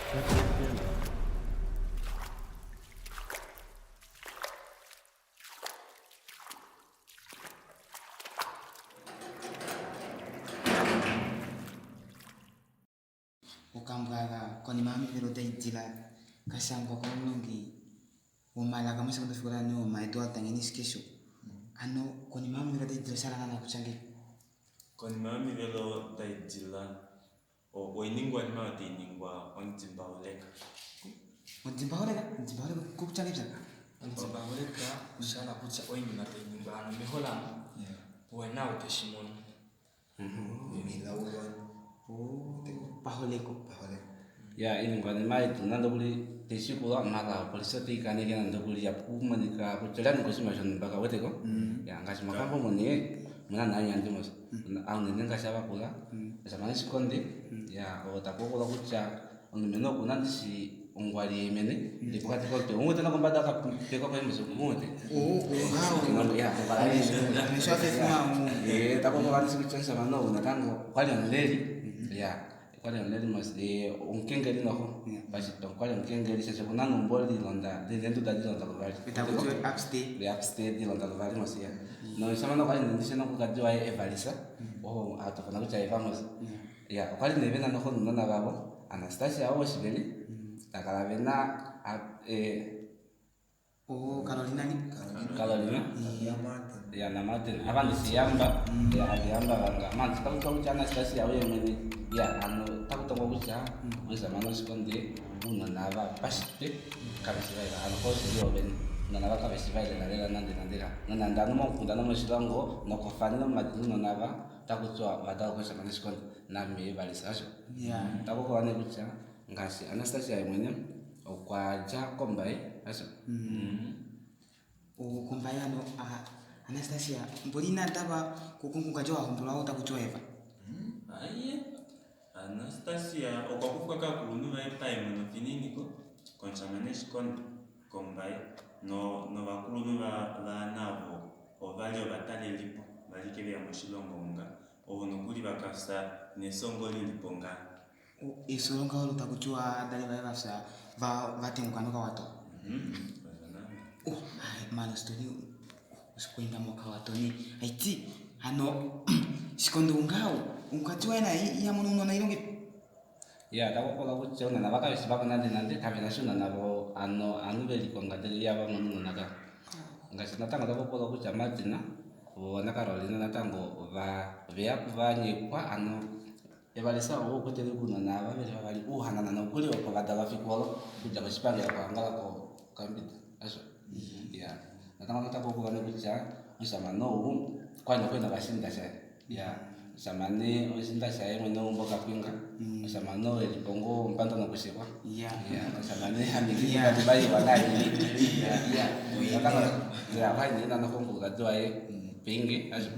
Okambo aka konima yomivelo daidila kashangwa komulongi womalaka mosekundofikola yaNuuyoma Edward Ngheni Shikesho hano konima yomivelo daidila oshahala naana kutya ngahelipi? Konima yomivelo daidila oiningwanima oyo tainingwa omudimba holeka. Omudimba holeka? Omudimba holeka okutya ngahelipi? Omudimba holeka oshahala kutya oinima tainingwa hano meholamo puhena ou teshimono. Paholeko. Iyaa oiningwanima ei nande okuli taishikula maala opolifi otaikaneke nande okuli ihapumonika kutya olyaninga oshinima shonumba kauweteko iyaa ngaashi mokambo omu nee omuna nee anyandi mos unene ngaashi ava vakula omushamane shikonde iyaa oo takuhokololwa kutya omulumenhu okuna ndishi ongwali yeemwene ili pokati komutwe oumuwete nokombada wokapeko koye mos oumuwete yee otakuhokololwa ndishi kutya omushamane ou natango okwali omuleli iyaa okwali omuleli mos yee omukengeli noxo pashitwa okwali omukengeli shaashi okuna neumbo lilonda lina eenduda dilonda luvali upstair dilonda luvali mos iyaa nomushamane okwali nee ndishi ena omukulukadi waye evalisa oo hatuufana kutya eva mos iyaa okwali nee vena noxo nounona vavo Anastasia ou woshiveli takala vena Carolina na Martin ava ndishi yamba ovayamba vanga maala otakutiwa kutya Anastasia oye mwene iya hano otakutongwa kutya omushamane oshikonde ounona ava pashitwe kaveshi vaye hano paushili woovene ounona aava kaveshi vaye lela lela nande nande nonande ovanhu momukunda nomoshilongo nokofani nomomadina ounona ava otakutiwa ovadalwa komushamane shikonde namee valisa osho otakuhokololwa nee kutya ngaashi Anastasia yemwene okwadja kombaye osho. Kombaye hano Anastasia mboli inadalwa komukulukadi oo ahombolwa oo takutiwa Eva. Aaye Anastasia okwakufwa kovakulunhu vaye paemwenofininiko komushamane shikonde kombaye novakulunhu vaAnna aavo ovali ovatalelipo vali ashike veya moshilongo omu ngaha ovo nokuli vakafya nefyo ngoo lilipo ngaha. Efyo olo ngaho olo takutiwa ovadali vaye vafya vatenguka nokawato maala ostory okweenda mokawato nee haiti hano shikonde ou ngaha ou omukadi waye naye ihamono ounona ile ongahelipi. Iyaa otakuhokololwa kutya ounona ava kaveshi vavo nande nande kavena eshi ounona hano ovanhu velikonga ndele ihava mono ounona kaya ngaashi natango otakuhokololwa kutya Martin voo naCarolina natango oveya vanyekwa hano Evalisa ou okwetele ounona ava veli vavali ouhanana nokuli opo vadalwa fiku olo okudja koshipangelo koAngola ko Cambridge osho iyaa natango otaku hokololwa nee kutya omushamane ou okwali nokuli novashiinda shaye iyaa omushamane oshiinda shaye mwene weumbo Kapinga omushamane oo elipo ngoo omupanda nokushekwa iyaa omushamane haningi oinima iwa naai ii okwali nee ena omukulukadi waye Pinge osho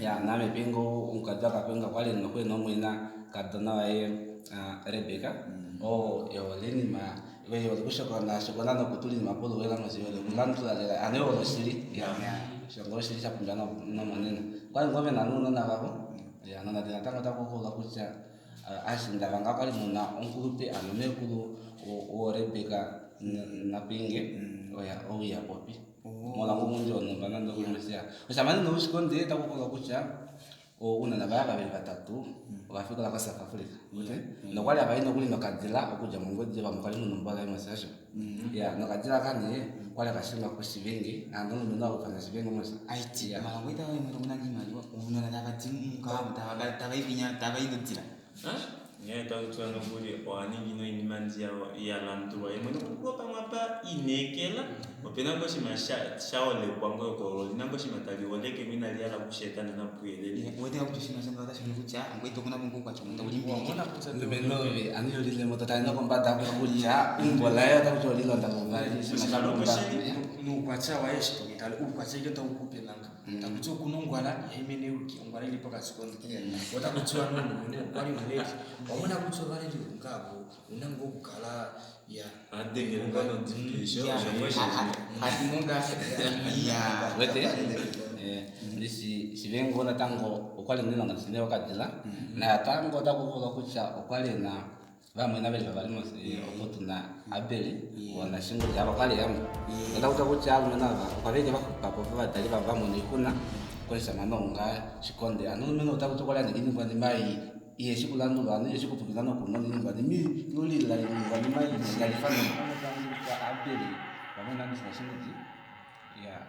iyaa naame Pinge ou omukulukadi waKapinga okwali nokuli ena omumwaina kadona waye Rebecca oo ehole oinima ehole okushokona shokona nokutula oinima poluheela ehole okulandula lela hano ehole oshili osho ngoo shili shapumbiwa nomonena. Okwali ngoo vena nounona vavo nonande natango otaku hokololwa kutya ovashiinda vange okwali muna omukulupe hano meekulu woo Rebecca naPinge ou ihapopi molwa ngoo ounghundi wonumba nande okuli omushamane nee ushikonde otaku hokololwa kutya ounona vaye ava veli vatatu ovafikola ko south Africa nokwali havayi nokuli nokadila okudja mongwediva omo kwali muna eumbo laye mos osho iyaa nokadila aka nee okwali hakashingwa kushivenge hano omulumenhu ou hakuufanwa shivenge mos. Onghee otakutiwa nokuli ohaningi noinima mbiya yalandulwa yeemwene okwa pamwe apa elineekela opena ngoo oshinima shaholekwa ngoo ehokololo olina ngoo oshinima taliholeke inalihala okusheeta naana pouyelele. Omulumenhu ou aniwa elilemo totale nokombada kutya eumbo laye otakutiwa olilonda luvali oshinima shapumba. Noukwatya waye eshi tomutale oukwatya ashike taukupe manga takuti okuna ongwala ihaimene iyuki ongwala ili pokati komutwe koo takutiwa nee omulumenhu okwali omuleli owamona kutya ovaleli vongaho ouna ngoo okukala iyaa Ohadengele ngoo nodidi Uwete ndishi shivengo natango okwali omunailonga ndishi nee wokadila natango otaku hokololwa kutya okwali ena. Vamwaina veli vavali mos opo tuna Abeli naShingudi ava okwali yamwe otakuti kutya aalumenhu ava okwa veli vaxupapo povadali vavo vamona oixuna komushamane ou ngaa Shikonde hano omulumenhu ou otakuti okwali aninga oiningwanima ei iheshi kulandulwa hano iheshi kupukila nokumona oiningwanima ilulila oiningwanima inyanyalifa kutya Abeli pamwe naShingudi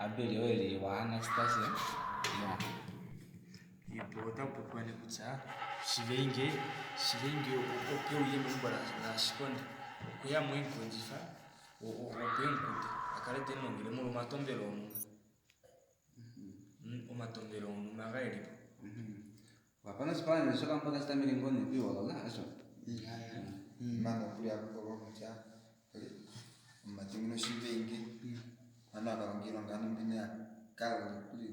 Abeli oo eli waAnastasia. Iipo otaku popiwa nee kutya Shiveinge, Shiveinge opo euye meumbo laShikonde okweya mo emukondjifa opo emukute akale temulongele molwa omatombelo onhumba. Omatombelo onhumba aa elipo. Apana oshipalanyole shokambo tashi tameke ngoo nee okwiiholola osho? Manga okuli hakuhololwa kutya omumati nguno Shiveinge ovanhu akalonga oilonga nhumbi yakala nokuli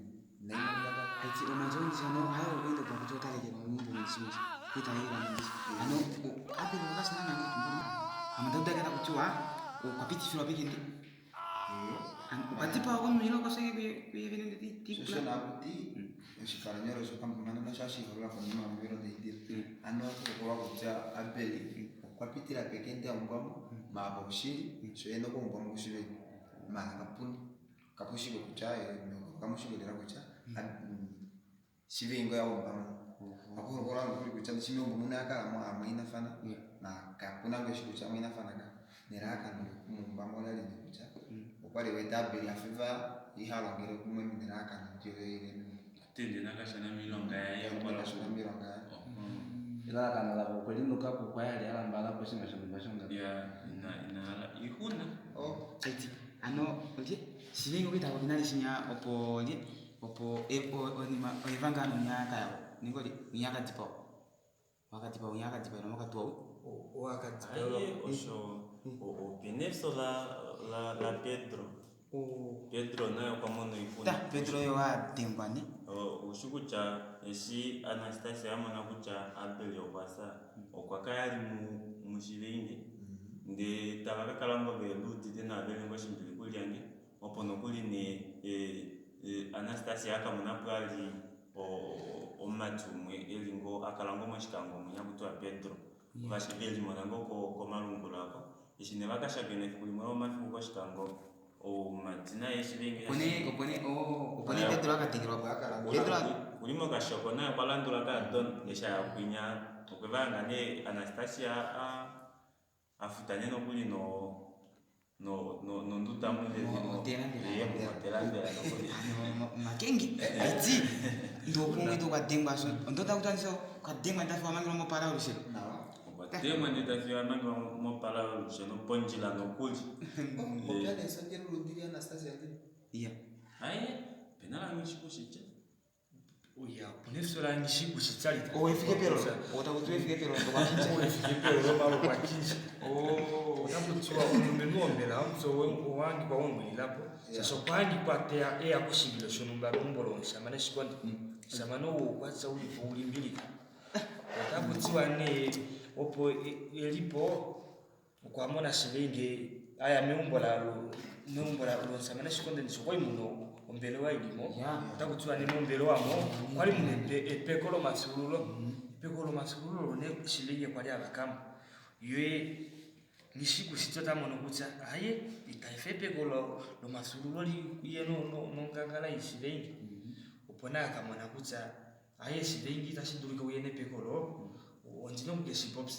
Shosho naakuti oshipalanyole shokambo osho hashi holola konima yomivelo doidila hano otakuhololwa kutya Abel okwa pitila pekende aumbwamo maala oushili sho ena okuumbwamo kuShiveinge maala kapuna kapushike kutya kamushike lela kutya Shiveinge oye aumbamo ohakuhokololwa nokuli kutya ndishi meumbo muno oyakalamo aamwainafana maala kapuna ngoo eshi kutya aamwainafana ka nelalakano lokumuumbamo olali nee kutya okwali ewete Abel afa ihalongele kumwe nelalakano Tende nakashona moilonga yaye kashona moilonga yaye. Elalakano lavo okwelinukapo kwali ali alambala po oshinima shonumba shongadi. Ya inahala oixuna. Taiti hano olye Shiveinge okwali tapopi nale shinya opo lye opo Eva ngaa winya akaya nenge olye winya akadipawa akadipawa winya akadipaelwa mokatuwa ou. Aaye osho opena efyo laPedro, Pedro naye okwamona oixuna. Pedro oye ou adengwa nee. Oushi kutya eshi Anastasia amona kutya Abel okwafya okwakaya vali muShiveinge ndee tava kakala ngoo veluudite nawa veli ngoo shimbili kulyange opo nokuli nee Anastasia akamonapo vali omumati umwe eli ngoo akala ngoo moshikango munya hakutiwa pedro velimona ngoo komalungula aako eshi nee vakashakena efiku limwe lomomafiku koshikango oumati naye Opo nee pedro akadengelwapo okuli mokashoko naye okwalandula kaadona eshi aya kwinya okwevahanga nee anastasia afuta nee nokuli nonduda omu Mohotela mohotela mbela nokuli. Omakenge haiti ndee opo okwadengwa ndee otakutiwa ndishi okwadengwa ndee tafiwa amangelwa mopala yolusheno. Nawa Okwadengwa ndee tafiwa amangelwa mopala yolusheno pondjila nokuli. Popya nee efyo loludi la anastasia eli. Iya Aaye opena la nghishikushitya. Iya opena efyo la nghishikushitya ou efike pelolo ou takutiwa efike pelolo ndee okwakindja. Ou efike pelolo maala okwakindja. Otakutiwa omulumenhu oo mbela omupya owahangika wemwiilapo shaashi okwahangika eya koshivilo shonumba meumbo lomushamane Shikonde. Omushamane ou oukwatya ulipo ulimbilika. Otakutiwa nee opo elipo okwamona shiveinge aya meumbo lomushamane Shikonde ndishi okwali muna ombelewa ilimo otakutiwa nee mombelewa aamo okwali muna epeko lomafyuululo epeko lomafyuululo olo nee shiveinge kwali avakamo yee nghishikushitya otamono kutya aaye itaefa epeko lomafyuululo liye nongangala ei shiveinge opo nee akamona kutya aaye shiveinge ita shidulika uye nepeko olo ondina oku keshipopya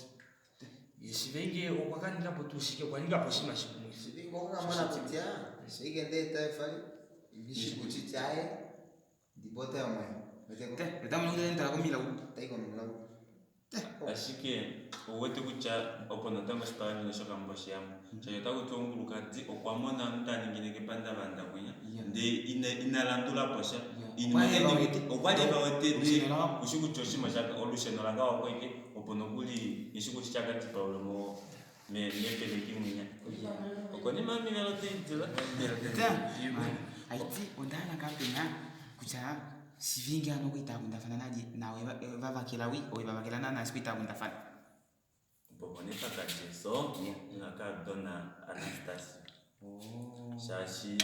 yee shiveinge okwakaningapo tuu shike okwaningapo oshinima shikumwifi. Shiveinge okwakamona kutya shaike ndeeta efali nghishikushitya aaye dibo otayi omwenyo Otamono kutya otemutwala komilaulu. otayi komilaulu. Ashike ouwete kutya opo natango oshipalanyole shokambo osheyamo shaashi otakutiwa omukulukadi okwamona omunhu taningine kepandavanda kwinya ndee inalandulaposha okwali evawete ushikutya oshinima olusheno olakawako ashike opo nokuli nghishikushitya akadipaulwe meepeleki munya okonima yomivelo doidila. Haiti ondahala ngaa penya kutya shiveinge hano okwali takundafana nalye naau evavakela wii ou evavakela naana eshi kwali taakundafana. Opo nee pakadja efyo lakaadona Anastasia shaashi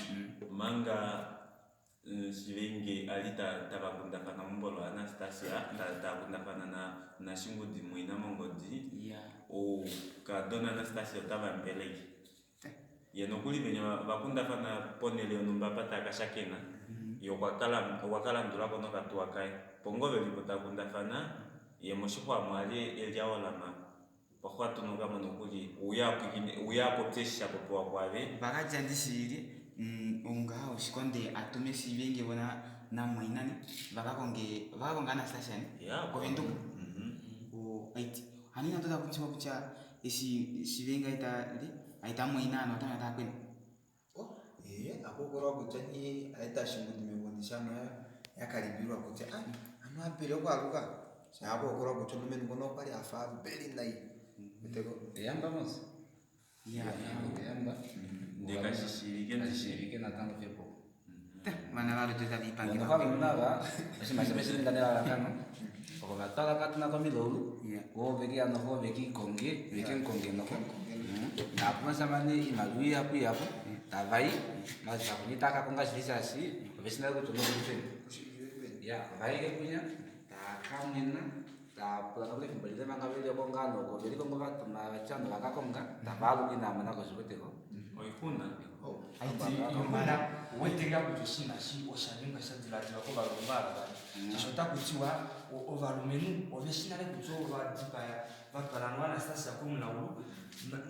omanga. Shivenge ali tavakundafana meumbo looAnastasia taakundafana naShingudi mumwaina mongodi oukadona Anastasia otavamubele yee nokuli venya ovakundafana ponele yonumba apa taakashakena yee okwakalandulako nokatuwa kaye opo ngoo velipo taakundafana yee moshixwa aamo ali eli aholama okwa xwatunukamo nokuli euya apopye osho shapopiwa kwaave Vakadja ndishi oungaha oshikonde atume Shivenge voo namumwaina nee vakakonge Anastasia nee kovenduka hano inatu takutiwa kutya eshi Shivenge aita mumwaina hano ovatameka taakwena Ee ohakuhokololwa kutya nghee aeta Shingudi mongodi shama yakalimbililwa kutya ai hano Abel okwaaluka shoo ohakuhokololwa kutya omulumenhu ngono okwali afa Abel nai ouweteko Eyamba mos eyamba ndee kashishiivike kashishiivike natango xwepo ovana valutu taviipangela ovalumenhu ava oshinima eshi oveshininga nelalakano oko vatwala okatona komilaulu voo vekeya noxo vekiikonge vekemukonge noxo naapo omushamane oimaliwa ihapu ihapu tavai maala itakakonga shili shaashi oveshi nale kutya omunhu okulipeni iyaa ovaya ashike kwinya taakamwena taapula nokuli efimbo lile manga veli oko ngaho oko oveliko ngoo vatuma vati ovanhu vakakonga tavaaluka inaamonako sha ouweteko oixuna Oixuna ouwete ngoo kutya oshinima eshi oshaningwa shadilaadilwa kovalumenhu ava vavali shaashi otakutiwa ovalumenhu oveshi nale kutya ovo vadipaya vatwala hano Anastasia komulaulu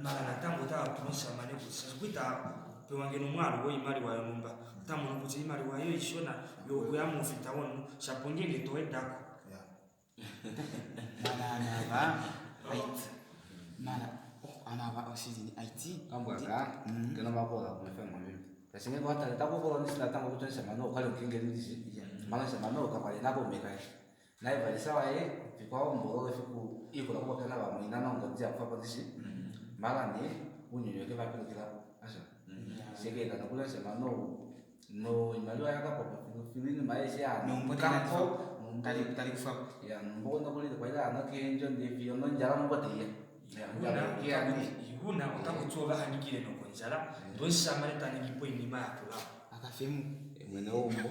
maala natango otavapula omushamane kutya shaashi okwali tapewa ngeno omwaalu woimaliwa yonumba otamono kutya oimaliwa ei oishona yokuya moufita womunhu shapo ongenge towedako mala ava aiti mala ovanhu ava oshili aiti Okambwa aka kena omakola okumwefa mo meme shaashi ngeenge owatale otakuhokololwa ndishi natango kutya omushamane oo okwali omukengeli ndishi manga omushamane oo kakwali ena kaume kaye naye vali sawaye fiku ahombolwa olo efiku alikula okupopya navamwaina nongodi akufapo ndishi maala nee ounyuni owekevapilukila asha shekaeta nokuli omushamane ou noimaliwa oyakakwapo filufilu oinima aishe yaanukako talikufwapo iya neumbo nokuli kwali laaya nokeendjo ndee fiyo nondjala meumbo taiya Oixuna otakutiwa ovahangikile nokondjala ndee omushamane taningipo oinima yakula akafemu mwene weumbo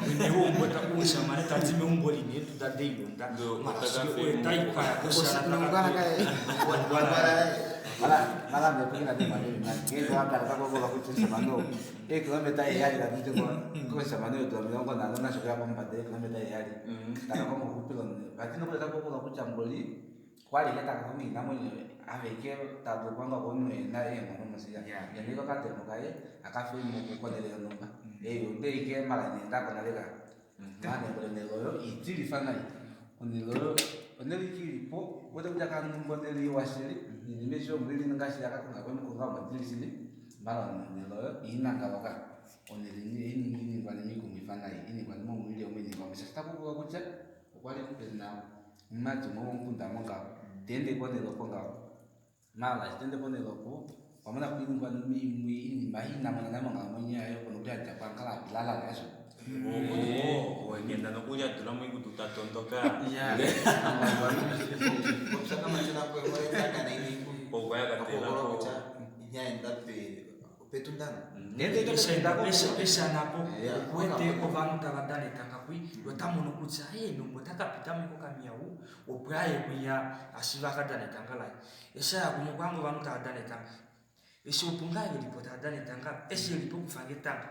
mwene weumbo omushamane tadi meumbo lina eenduda deilonda mala ashike oye taikaya mala nepukila ngeenge owakala otakuhokololwa kutya omushamane ou eekilometa heyali tadidi komushamane weedula 50 nasho okuya pombada eekilometa 7 takakonga ouxupilo vati nokuli otakuhokololwa kutya mboli okwali ashike takakonga oinamwenyo aveke tadulu okuhangwa komunhu ehena eenghono mos ngeno ashike okatemo kaye akafeemo konele yonumba ei ashike mala inaendako nale kaya maala nee onele oyo itilifa nai onele oyo onele ashike ilipo ouwete kutya kanumba onele iwa shili noinima aishe omo ili ngaashi akakonga omukonga omo dili shili maala onele oyo ihanangalwa onele oiningwanima ikumwifa nai oiningwanima omo ili omo hainingwa shaashi otakuhokololwa kutya okwali pena omumati umwe womomukunda aamo ngaho teende ponele opo ngaho maala eshi taende ponele opo okwamona oiningwanima imwe oinima inamona nale monghalamwenyo yaye oko nokuli adjako angalapi lalala aasho wengenda nokuli atulamo oikutu tatondoka Popya kamatyona okwaya Hakuhokololwa akatelako kutya inyaenda petundano Peshanapo okuwete ovanhu tava dana etanga kwi yee otamono kutya ee numba otakapitamo ashike okamiyau opo aye kwinya ashiive akadane etanga laye eshi aya kwinya okwahanga ovanhu tava dana etanga eshi opo ngoo velipo tava dana etanga eshi eli pokufanga etanga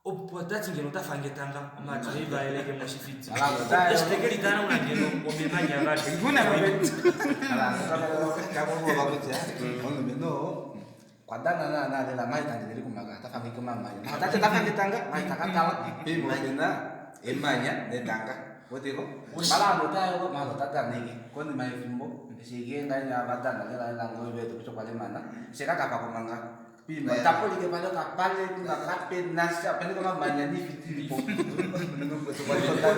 opo tati ngeno otafange etanga omadu oivaleleke moshifidi eshi tekelitanauna ngeno omemanya vali takuhokololwa kutya omulumenhu oo okwadana naana lela maala itandi likumaka otafange ashike omamanya tati otafange etanga maala itakatala poima opena emanya netanga ouweteko maala ovanhu otaayoolo maala otadana ashike konima yefimbo eshi ashike ngahenya vadana lela lela ngoo vewete kutya okwalemana shekakapako manga poima tapaulike vali okapale kapenasha opena ashike omamanya noifidi ilipo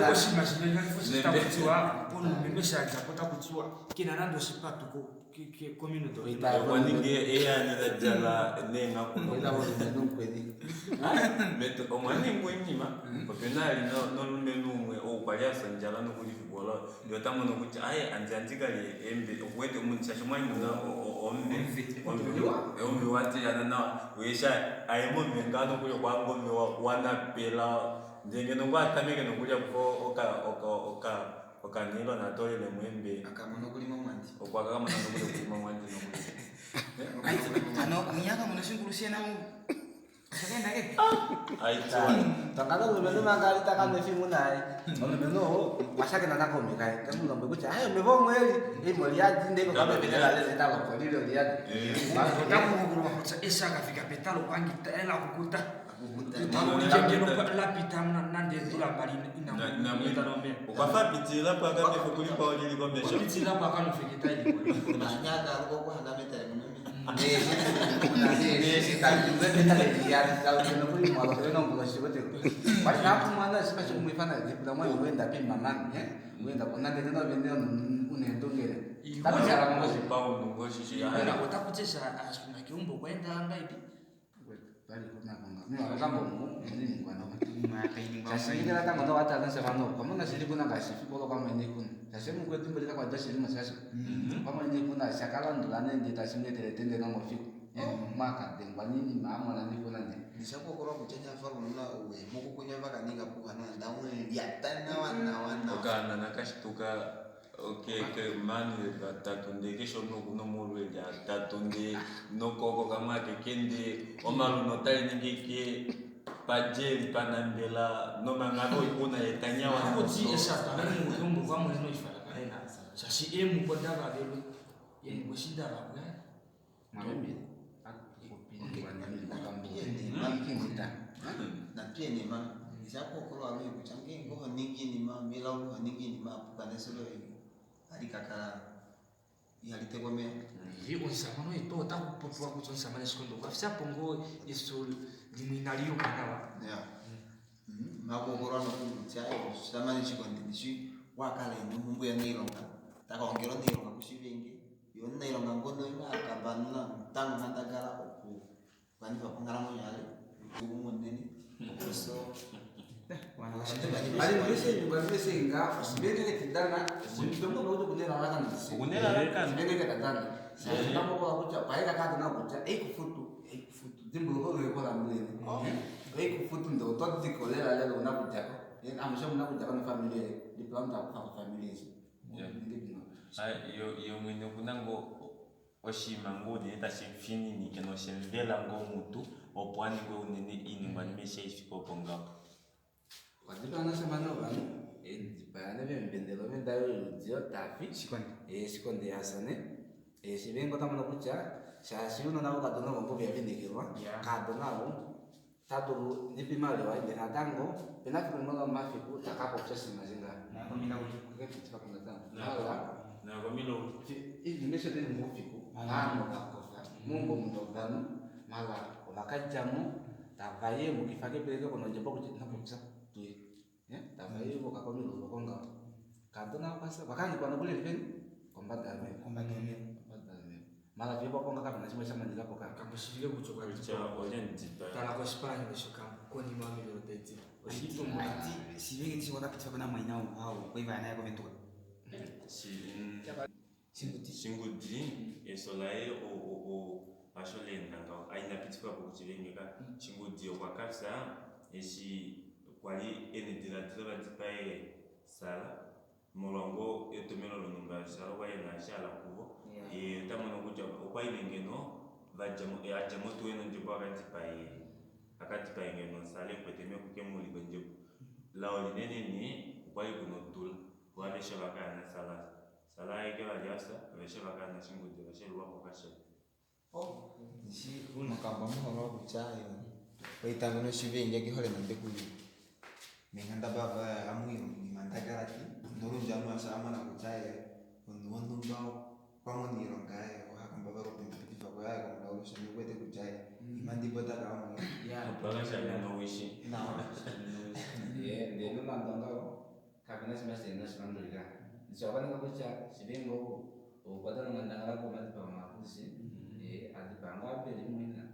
oshinima shinyanyalifa osheshi takutiwa omulumenhu eshi adjapo otakutiwa kena nande oshipatu kominwe okwa ninga eeyani dadjala neenghaku omwa ningwa oinima opena vali nomulumenhu umwe ou kwali afya ondjala nokuli fiku. Kofikola yee otamono kutya aaye handi handikalye eembe okuwete shaashi omwali muna omuvE omuve watilyana nawa yee eshi aya momeva ngaho nokuli okwahanga omeva wanapela ndee ngeno ngoo atameke nokulya kufa oka nailona atoolelemo eembe Akamona okulima omwandi. okwa kamona nokuli okulima omwandi nokuli Hano winya akamona oshingulu shena oshakaenda ngahelipi? Aitiwa Tongalo omulumenhu manga ali takanwa efimbo naye omulumenhu oo okwa shakena nakaume kaye temulombwele kutya ai omeva omweeli eimo oliyadi ndee etalo opo lili oliyadi. Otakuhokololwa kutya eshi akafika petalo okwa hangika etale lakukuta. Etalo ngeno lapita nande eedula mbali inamu omeva. Okwafa apitililapo akanwefe kulikwao lili komesho. Okwa pitililapo akanwefe ketale likwao. Nanya akaaluka okuhanga metale muna omeva. Paunongo shishi Otakuti eshi ashuna keumbo okwa enda ngahelipi? Shaashi natango nowatala nomusamane okwamona shili oixuna ngaashi efiku olo okwamona oixuna shaashi mukwetu mboli kakwali oshilimo shasho okwamona oixuna shakalandula nee ndee tashi mweetele etende nomoufiku mwakadengwa noinima amona oixuna nee. Nishakuhokololwa kutya nyafalununa ouhemukukunya vakaninga pouhanana ndamulyata nawa nawa nawa. Okaana kashituka ovanhu veli vatatu ndee keshe umwe okuna omaulu eli atatu ndee nokooko kamwe akeke ndee omaluno otaliningi ashike padje eli panambela nomanghava oixuna yee tanyawa Otakuti eshi atwalwa keumbo okwa monena oifalakalena shaashi eemuko davavelwe eemuko eshi davakwa Natuye nee mama nishakuhokololwa alushe kutya ngeenge ohoningi oinima omilaulu ohoningi oinima yapuka nefyo loye ohalikakala ihalitekwa omeva. Ye omusamane oo tuu otakupopiwa kutya omusamane Shikonde okwa fyapo ngoo efyo limwe inaliyuka nawa. Iya ohakuhokololwa nokuli kutya omushamane Shikonde ndishi okwakala ena omumbwe yonailonga takaongela onailonga kushivenge yee omunailonga ngono oye ngoo akapanuna natango onghandangala oku wanifapo onghalamwenyo yaye munene so Yee mwene okuna ngoo oshinima ngoo unene tashi mufininike noshemuvela ngoo mutu opo aninge unene oiningwanima aishe ifike opo ngaho. Okwadipaa nomushamane wovanhu emudipaya vemubendela ovenda youdiyo tafi Shikonde yafya nee shivenge otamono kutya shaashi ounona voukadona ovo ngoo velineekelwa kaadona aavo otadulu ndipe oimaliwa ndee natango opena efiku limwe lomomafiku takapopya oshinima eshi ngaha oinima aishe oteiningwa oufiku ovanhu vakofa meumbo muna ovanhu maala ovakadjamo tavayi emukifa kepeleka nodjebo akuti inopopya tuye tavayi vayuka komilaulu oko ngaho kaadona okwafya okwakahangika nokuli eli peni kombada yomeva Kombada yomeva. Kombada yomeva maala fiyo opo ngaho kapena shimwe shamonikapo ka Kakushiivike kutya okwa Kutya olye emudipaya. Tala koshipalanyole shokambo konima yomivelo daidila oshilitumula. Aiti shivenge ndishi wakapitifapo namumwaina ou kwali vaya naye kovenduka. Shingudi Shingudi efyo laye hasho laenda ngaho inapitifwapo kushivenge ka Shingudi okwakafya eshi kwali ena edilaadilo vadipaye Sara molwa ngoo etomeno lonumba Sara okwali ena eshi ahala kuvo yee otamono kutya okwali nee ngeno adja motuwa ena odjebo akadipaye ngeno Sara emukwete meke emuulike odjebo lao linene nee okwali kuna odula voo aveshe ovakaya na Sara Sara haye ashike vali afya aveshe ovakaya naShingudi ovashelulwapo kashela. Ndishi mokambo ohamuhololwa kutya kwali tango shivenge kehole nande okuli meenghendabala amuyi mandagalati nolundji anuwa shaamona kutya omunhu wonhumba okwamona oilonga yaye ohakendabala okumupitifapo aye komulaulu shaashi okuwete kutya omandibo otakala Opo akashanga nowishi nawa. Ndee nonande ongaho kapena oshinima shihena oshilanduli ka ndishi owakoneka kutya shivenge ou okwadana onghandangala momadipao mahapu ndishi adipaa ngoo Abel mumwaina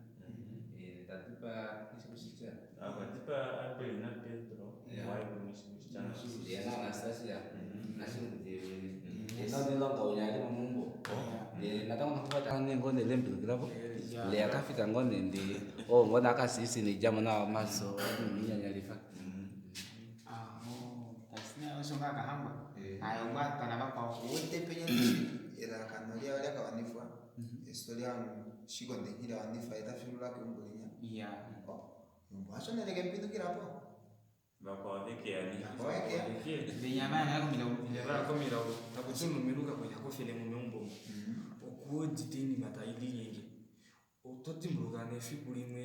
yee tadipaa nghishikushitya Okwadipaa Abel na pedro yee na Anastasia. Nonilonga unyali momumbo ndee natango ngoo nee lembulukilapo ndee akafika ngoo nee ndee oo ngoo nee akasiisi noidjamo nawa omaso oinima inyanyalifa. Tashiti naye osho ngoo akahangwa haye ngoo atwala vakwao. Ouwete penya ndishi elalakano laye olakawanifwa efyo lashikonde nghii lawanifwa yee tafyuulula keumbo linya eumbo aasho nee lekemupendukilapo Vakwao vekeya nee. Vakwao vekeya. Venya vaya nale komilaulu. Venya vaya komilaulu takuti omulumenhu kakwa li hakofele mo meumbo omo okuudite oinima tailinyenge otodimbuluka nee efiku limwe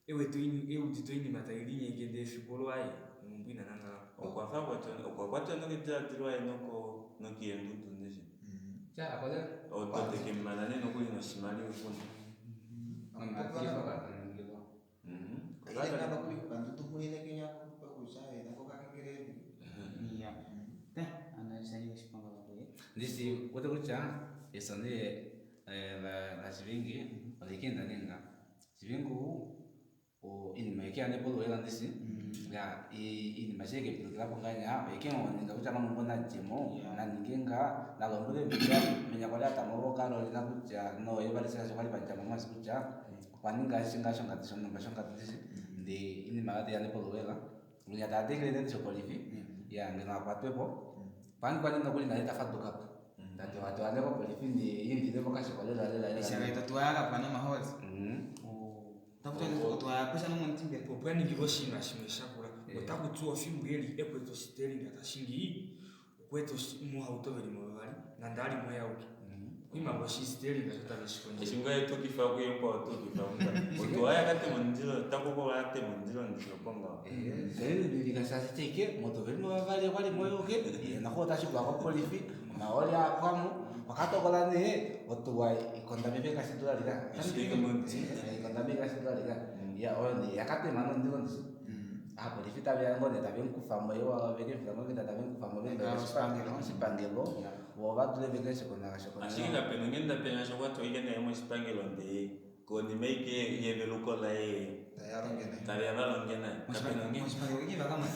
ewete eudite oinima tailinyenge ndee efiku olo aaye meumbo ina nangalamo. Okwafa okwakwatwa nokediladilo aye nokeendudu ndishi odo dekemumana nee nokuli noshimaliwa Okaile ngaa nokuli kokandudu kenya kokutya nako okakengeleledi. Iyaa hano oshanyika oshiponga Ndishi ouwete kutya efyo nee lashivingi olekaenda nee ngaha shivingi ou oinima oyekeya nee poluhaela ndishi iyaa oinima eshi yekemupindukilapo ngahenya oyekemuninga kutya meumbo nadjemo naninge ngaha nalombwele venya kwali atamo voo karolina kutya nooye vali shaashi okwali vadjamo omafiku kutya okwaninga eshi shongadi shonumba ndishi ndee oinima aayo taiya nee poluhaela winya tadengele nee ndishi opolifi iyaa ngeno akwatwepo okwahangika nee nokuli nale tafadukapo tatewatewa nee kopolifi nee mokashoko lela lela. Eshi akaeta otuwa aayo yakapwa nomahooli otakuti otuwa oyapusha nomomuti mbela. Opwaningilwa oshinima shimwe shakula otakutiwa ofimbo eli ekwete oshiteringa tashingi okuwete mohauto velimo vavali nande alimo oye auke okwiimanga oshiteringa aasho tave shikondjifa. Eshi ngoo etuukifa kuye mukwao otuukifa kungame otuwa aayo yakatema omundilo otakuhokololwa yatema omundilo ndishi opo ngaho. Shelilimbilika shaashi ashike motuwa ovelimo vavali yee okwalimo oye auke yee noxo otashikulwa kopolifi omahooli aapwamo okwakatokola nee otuwa ikondame peekashidula iya oyo nee yakatema nee omundilo ndishi ovapolifi taveya ngoo nee tavemukufamo vekemufila tavemukufamo moshipangelo voo vadule vekeshikonakone. Ashike kapena onghenda shaashi okwatuwa ashike naye moshipangelo ndee konima ashike yeveluko laye taveya valonge naye kapena onghenda. Moshipangelo okwekiivakamo.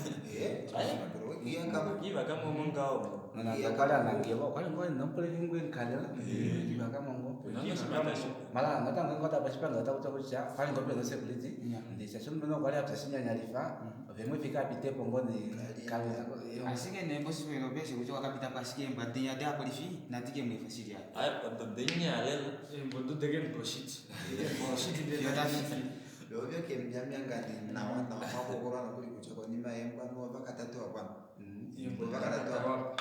Okwekiivakamo omo ngaho omo. Nonande okwali anangelwa okwali ngoo ena omupolifi ngu emukalela okwekiivakamo ngoo. Maala natango ngeenge owatale poshipangelo otakutiwa kutya okwali ngoo pena osecurity ndee shaashi omulumenhu okwali apya shinyanyalifa ovemweefa ashike apitepo ngoo nee. Ashike nee poshivelo opo eshi kutya okwakapitapo ashike eembwa dinya dovapolifi inadi kemweefa shili aaye. Aaye odo demunyalela. Eembwa odo dekemupa oshiti Fiyo tafi. Voo vekemumyamyanga nee nawa nawa otakuhokololwa nokuli kutya konima yeembwa ovakatatuwa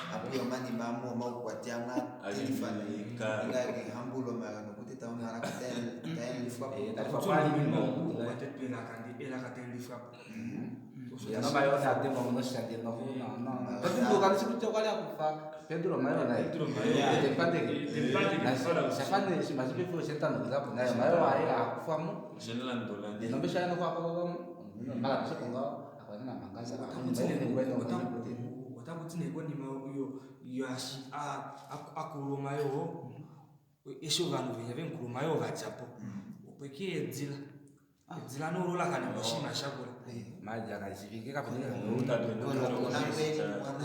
hakuya omanima amwe omaukwatya amwe atilifa ngaashi ehambulo nokuteta omalaka taelifwapo. Takuti omulumenhu ou okwa tetwa elaka ndee elaka talilifwapo. Nomayoo taadengwa noshishani otodimbuluka ndishi kutya okwali akufa Pedro Mayowa naye temupandeke shafa nee oshinima eshi paife oshemutanaukilapo naye omayoo aye akufwamo Oshemulandula ndee nomesho aye noxo akololwamo maala keshe ngaho Otakuti nee konima yaashi akulwa omayoo eshi ovanhu venya vemukula omayoo vadjapo okwekeya edila edila nee olo lakaninga oshinima shakula.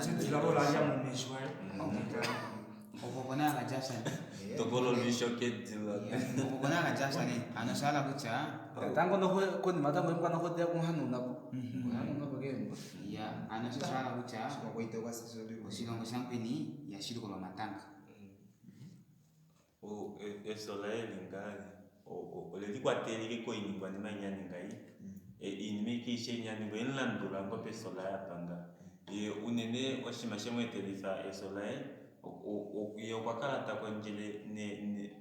Edila olo olalya momesho aye. Oko oko nee akadja afya nee. Tokola olwisho kedila. Oko oko nee akadja afya nee hano oshahala kutya Natango noxo konima natango eembwa noxo odeya okumuhanaunapo okwahanaukapo keembwa. Iyaa hano osho oshahala kutya oshilongo shamukweni ihashilikolwa omatanga. Efyo laye eli ngaha olelikwatelela ashike koiningwanima inya aninga ei oinima ashike aishe inya aninga oyemulandula ngoo pefyo laye apa ngaha yee unene oshinima shemweetelifa efyo laye yee okwakala takondjele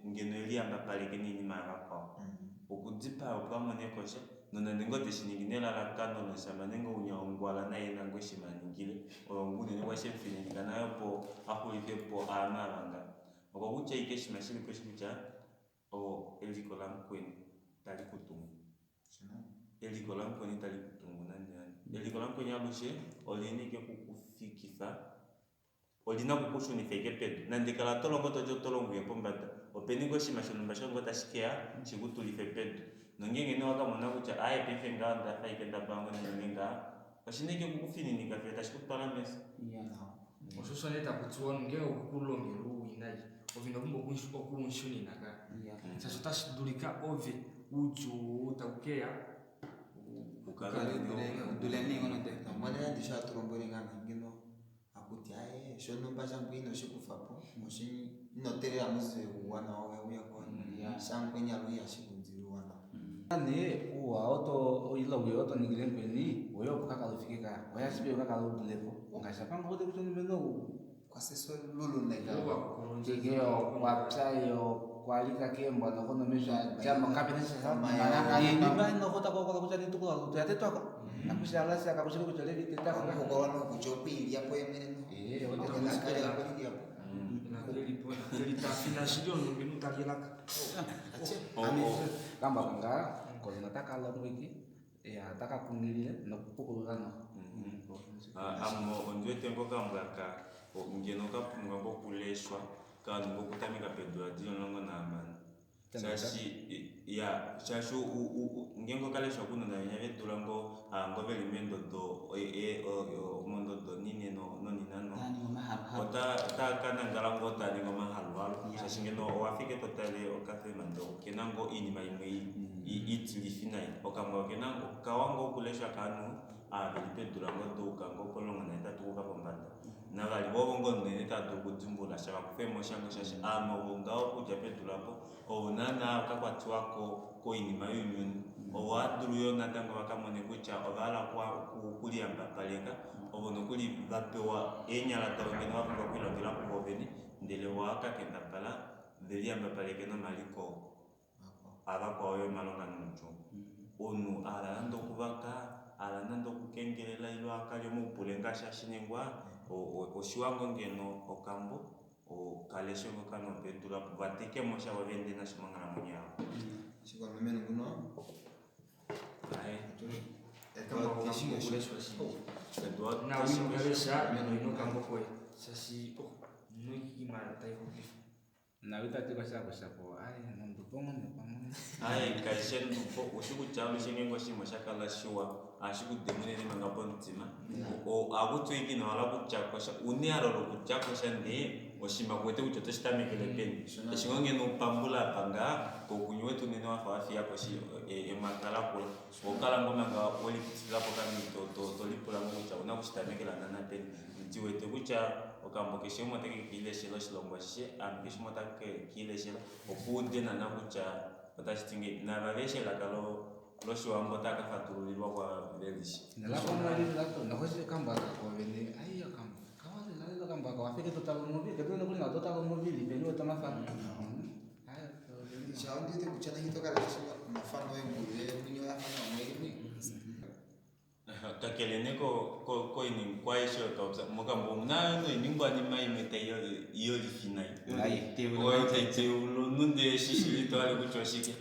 ngeno eliyambapaleke noinima yavakwao okudipaya opo amonekosha nonande ngoo teshiningi nelalakano lomushamane ngoo winya wongwala naye ena ngoo eshi emuningile oyo ngoo unene kwali shemufininika naye opo axulifepo ovanhu ava ngaha okokutya ashike oshinima shilipo osheshi kutya eliko lamukweni italikutungu eliko lamukweni italikutungu nande nande eliko lamukweni alushe olina ashike okukufikifa olina okukushunifa ashike pedu nande kala tolongo toti otolongo uye pombada opena ashike oshinima shonumba ngoo tashikeya shikutulife pedu nongenge nee owakamona kutya aaye paife ngaha ondafa ashike ndapewa ngoo ndininge ngaha oshina ashike okukufininika fiyo tashi kutwala mefyo. Osho osho nee takutiwa omunhu ngenge okwekulongela owinayi ove ino pumbwa okuushunina ka shaashi otashi dulika ove oudjuu ou taukeya Udule neenghono doye. Omwene nande osho hatulombwele ngaa nee ngeno akuti aaye shonumba shangwe ino shikufapo ino teelela muze ouwana wauya kovanhu shangwenya ihashi kudile ouwana. Nee ouwa oto ile owii oto ningile mukweni oye opo kakala ufike kaa oye ashike kakala udulepo ngaashi apa ngoo kutya omulumenhu ou Kwasese lulu ngenge okwapya ye okwalika keembwa noxo nomesho adjamo kapena oinima noxo takuhokola kutya netukulwa lotu oyatetwako nakusha kakushili kutya olyelye itetako Okuhokolwa nokutya okwiilyapo yemwene nokweliapo Nakelitafina shili omulumenhu talilaka. Kambwa kanga kovena otakalongo ike otakakunghilile nokupukulula noxo. Ame ondiwete ngoo okambwa aka ngeno okapumbwa ngoo okuleshwa kovanhu ngoo okutameka peedula dili 16 shaashi iyaa shaashi ngeenge okaleshwa kounona venya veedula ngoo ava veli meendodo mondodo onine nonhinano otaakanangala ngoo taaningi omahaluhalu shaashi ngeno owafa ashike totale okafilm ndee okena ngoo oinima imwe itilifi nai okambo okawa ngoo okuleshwa kovanhu ava veli peedula ngoo dayuka pomulongo nahetatu okuuka pombada navali voo ovo ngoo unene tava dulu okudimbulusha vakufemosha shaashi ovanhu ovo ngaho okudja peedula aapo ovo naana vakakwatiwa koinima younyuni ovo haadulu yoo natango vakamone kutya ovahala okuliyambapaleka ovo nokuli vapewa eenyala davo ngeno vapumbwa okulilongela kuvo vene ndee voo ohaakakendabala veliyambapaleke nomaliko avakwao yomalonga noudjuu omunhu ahala nande okuvaka ahala nande okukengelela ile akalye omaupule ngaashi hashiningwa oshiwa ngoo ngeno okambo kaleshwe ngoo kovanhu vopeedula opo vatekemosha voo vaende nasho monghalamwenyo yavo. Ashike omulumenhu nguno Aaye Okapumbwa okuleshwa shili. Nawe inokalesha noinokambo koye shaashi omuna oinima taihokifa. Nawe itati kosha shapo aaye nondubo ngoo nee pamwe. Aaye kaifi ondubo ushikutya alushe ngeenge oshinima oshakala shiwa ohashikudenge unene manga pomutima ohakutiwa ashike inohala okutyakosha ouna ehalo lokutyakosha ndee oshiima kuwete kutya oto shitamekele peni eshi ngoo ngeno upambula apa ngaha koo kuwete unene wafa wafiyako emwaka lakula ohokala ngoo manga welipitifilapo kanini tolipula ngoo kutya ouna okushitamekela naana peni ndiwete kutya okambo keshe umwe oteke kiileshela oshilongwa ashishe ovanhu keshe umwe otekiileshela opo uude naana kutya otashiti ngahelipi naava veheshi elaka loshiwambo otava kafatululilwa kwaava velishi. Noxo okambo aka koovene ai okambo okawa lela okambo aka owafa ashike totale o movie ketule nokuli nawa totale o movie ili peni uwete omafano. Shaashi ondiwete kutya nande tokalesha omafano eengulu yemwenyo oyafa nawa mwene. Kakele nee kwaishe oyo twapopya mokambo omuna noiningwanima imwe iyolifi nai oyo taiteula omunhu ndee eshi shili itohale kutya oshike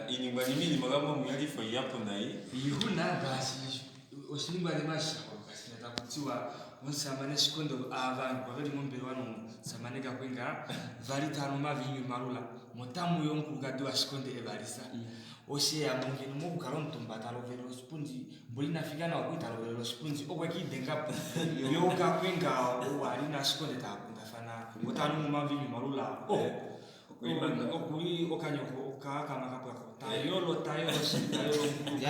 oiningwanima ili mokambo omu iyolifi oihapu nai. Oixuna ngaashi oshiningwanima eshi shaholoka shinya takutiwa omushamane Shikondo ovanhu veli mombelewa nomushamane Kakwenga vali tanu omaviinyu malula motamuya omukulukadi waShikonde evalisa osheyamo ngeno mokukala omutumba talovelele oshipundi mboli inafika nawa okwali talovelele oshipundi okwekiidengapo yee Kakwenga ou ali naShikonde taakundafana otanu omaviinyu malula okuli okanya okaakama kapwako tayolo tayolo shili tayolo yee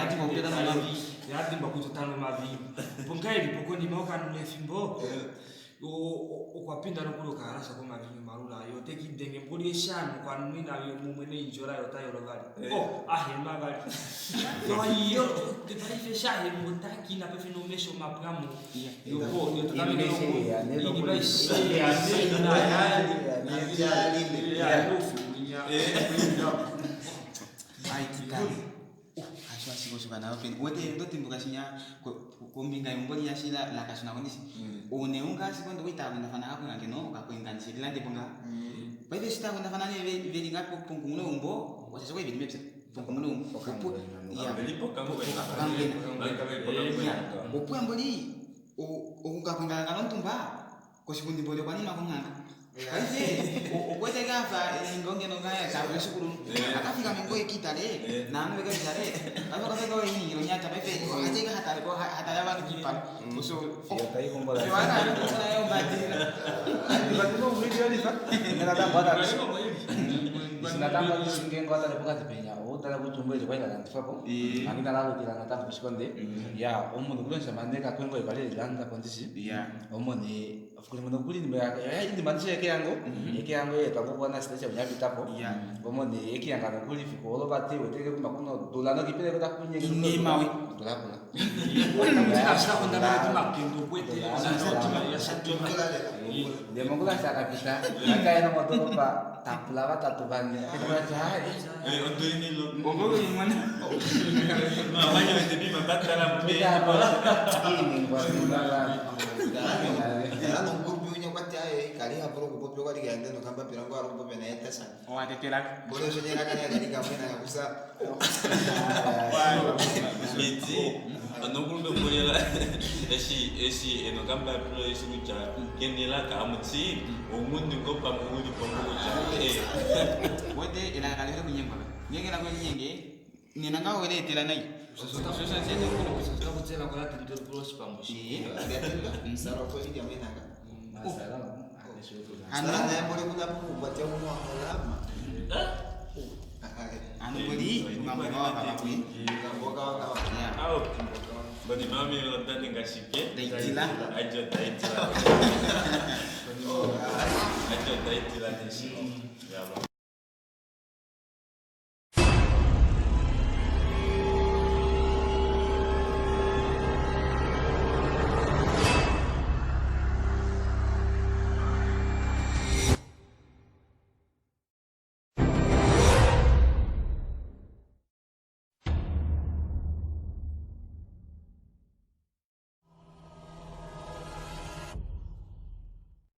adimbwa kutya otanu omaviinyu opo ngahelipi konima yokanona efimbo okwapinda nokuli okahalasha komaviinyu malula yee otekiidenge mboli eshi anuka anwina mumwe noindjola yee otayolo vali ahema vali paife eshi ahema otakina paife nomesho mapwamo oinima aishe Ai hasho ashike osho kana peni uwete ndodimbuka shinya kombinga yeumbo linya shi lakashunako ndishi oune unga ashike okwali taakundafana kakwenga ngeno okakwenga ndishi lilandepo ngaha paife eshi taakundafana nee veli ngaa pongunghulo yeumbo shaashi okwali veli mepya pongunghulo yeumbo opuwo mboli okakwenga kakala omutumba koshipundi mboli okwaninwa konghanga paife okuwete ashike afa eli ngoo ngeno tapopi oshikulunhu akafikama ngoo ekiitale novanhu vekemutale paife okafa ashike oye eliningila onyata paife okadja ashike hatale ovanhu koipala Fiyo taihombola. fiyo ombadilila. Oshiyolifa. Natango natango ngeenge watale pokati penya outala kutya umwe kwali lalandifwapo angi nalalukila natango koshikonde ya omunhu kuli omushamane kakwengo kwali elilandapo ndishi omone kulimwe nokuli inima ndishi ekeyango ekeyango yeetwa station yapitapo omone ekiyanga nokuli fiku olo vati weteke kuma kunodula nokipeleko takunyenge Inima we. dula kula ndemongula shakapita akaena modoropa tapula vatatu vane ati hai Otoinilo. Ogoimona. Mawanya wetebima batala mbe. Era nomukupi unya kwati aye kali havulu okupopya okwali kaende nokambapila ngo ali okupopya naye tasha Owatetelaka. mboli osho nyelaka naye kali kamwena kakusa Miti onokulumbe kulela eshi eshi enokambapilo eshi kutya kenelaka amuti omunhu ngo pamwe uli pamwe kutya Wete elaka kali hole kunyengwa. Ngenge la kunyenge nena nga wele etela nai. sara okwali kamwenaka Ano sara naye mboli kunapo kukwatya umwe waholama ano boli ngambo wa kapwe. kamboka wakawa Ya. Au. Konima yomivelo da ninga shike Daitila. ajo daitila ajo daitila neshi.